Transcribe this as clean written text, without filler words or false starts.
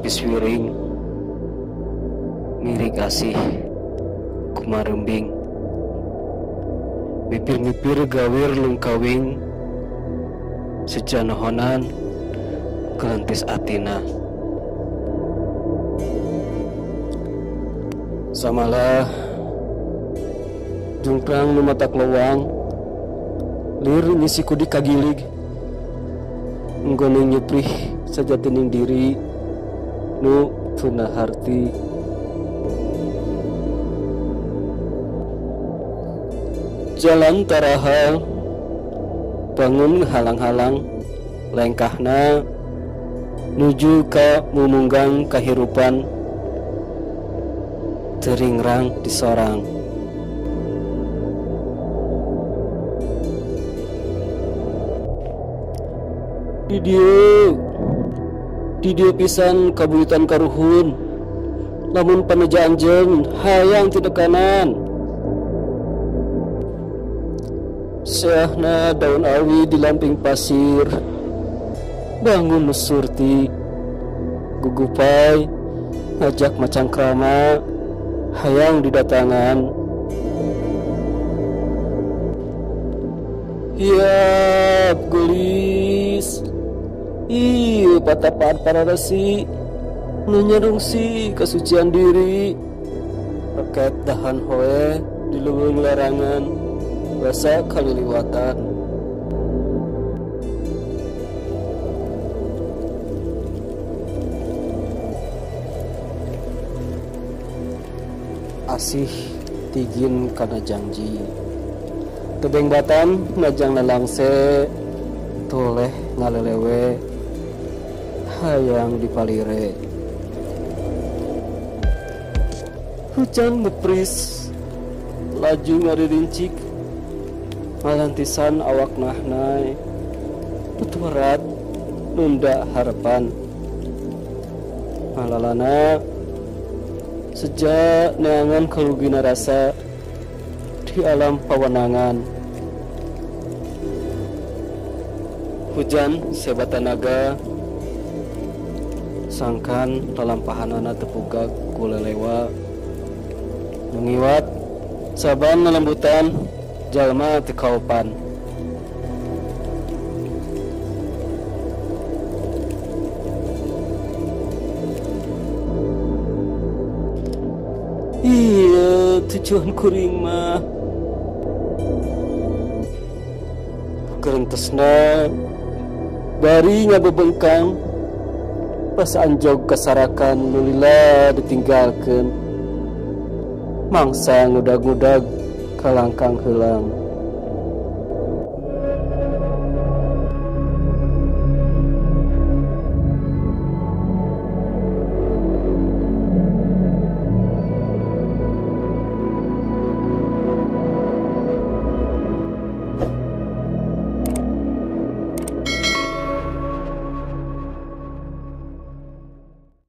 Disuiring mirik asih kumarembing mipir-mipir gawir lungkawing sejanohonan kelentis atina. Samalah jungkrang nu matak lewang lir ngisi kudi kagilig nggone nyuprih sajatining diri nu tuna harti. Jalan tarahal bangun halang-halang lengkahna nuju ka mumunggang kahirupan teringrang disorang. Di dieu pisan kabuyutan karuhun lamun paneja anjeun hayang ti dekanan. Seahna daun awi di lamping pasir bangun nusurti gugupai ngajak macangkrama hayang didatangan. Hiap gelis ieu patapaan para resi nu nyerungsi kesucian diri reket dahan hoe di leuweung larangan basa kaliliwatan. Asih tigin kana janji tebeng batan najang lalangse toleh ngalelewe hayang dipalire. Hujan mepris laju ngaririncik malantisan awak nahnai petuarat nunda harapan malalana sejak neangan kalugina rasa di alam pawenangan. Hujan sebatanaga sangkan lalampahanana tepugak kulelewa ngiwat saban lelembutan jalma teu kaopan. Iya tujuan kuring mah kerentesna bari ngabebengkang pas anjog kasarakan nulila ditinggalkeun mangsa ngudag-ngudag kalangkang heulang.